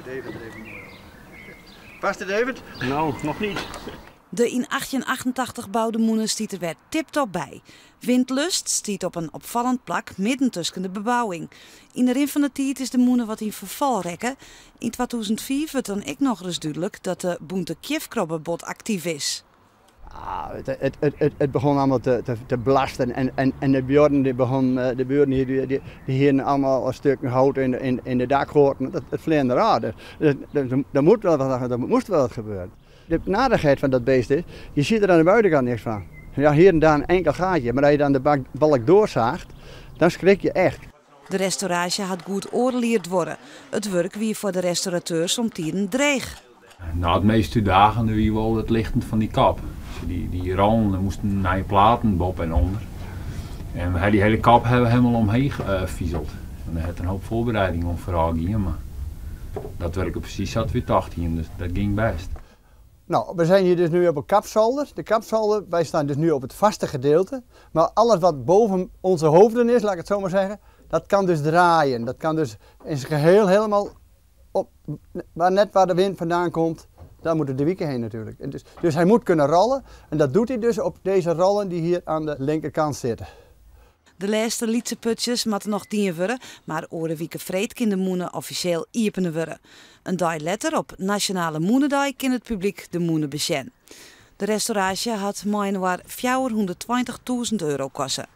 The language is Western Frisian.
David er even moai op. Past David? Nou, noch niet. De yn 1888 boude mûne stiet der wer tiptop by. Windlust stiet op in opfallend plak midden tusken de bebouwing. Yn de rin fan de tiid is de mûne wat yn ferfal rekke. Yn 2005 wurdt dan ek nochris dúdlik dat de bûnte kjifkrobbe bot aktyf is. Ah, het begon allemaal te blasten en de buren, die begon, de buren hier, die hienen allemaal stukken hout in de dakgoten. Het vleende eraf. Er moest wel wat gebeuren. De nadigheid van dat beest is, je ziet er aan de buitenkant niks van. Ja, hier en daar een enkel gaatje, maar als je dan de balk doorzaagt, dan schrik je echt. De restauraasje hat goed oardel jier duorre. It wurk wie foar de restaurateurs somtiden dreech. Nou, it meast útdaagjende wie wol it lichten fan dy kop. Dus dy rollen, der moasten nije platen boppe en ûnder. En we ha dy hiele kop ha we hielendal omheech fizeld. En dêr hat in hoop foarbereiding oan foarôf gien, mar dat wurke presys sa't we tocht hienen, dus dat gyng bêst. Nou, we zijn hier dus nu op een kapzolder. De kapzolder, wij staan dus nu op het vaste gedeelte. Maar alles wat boven onze hoofden is, laat ik het zo maar zeggen, dat kan dus draaien. Dat kan dus in zijn geheel helemaal op, waar net waar de wind vandaan komt, daar moeten de wieken heen natuurlijk. En dus hij moet kunnen rollen en dat doet hij dus op deze rollen die hier aan de linkerkant zitten. De lêste lytse putsjes moatte noch dien wurde, mar oare wike freed kin de mûne offisjeel iepene wurde. In dei letter, op Nasjonale Mûnedei, kin it publyk de mûne besjen. De restauraasje hat mei-inoar €420.000 koste.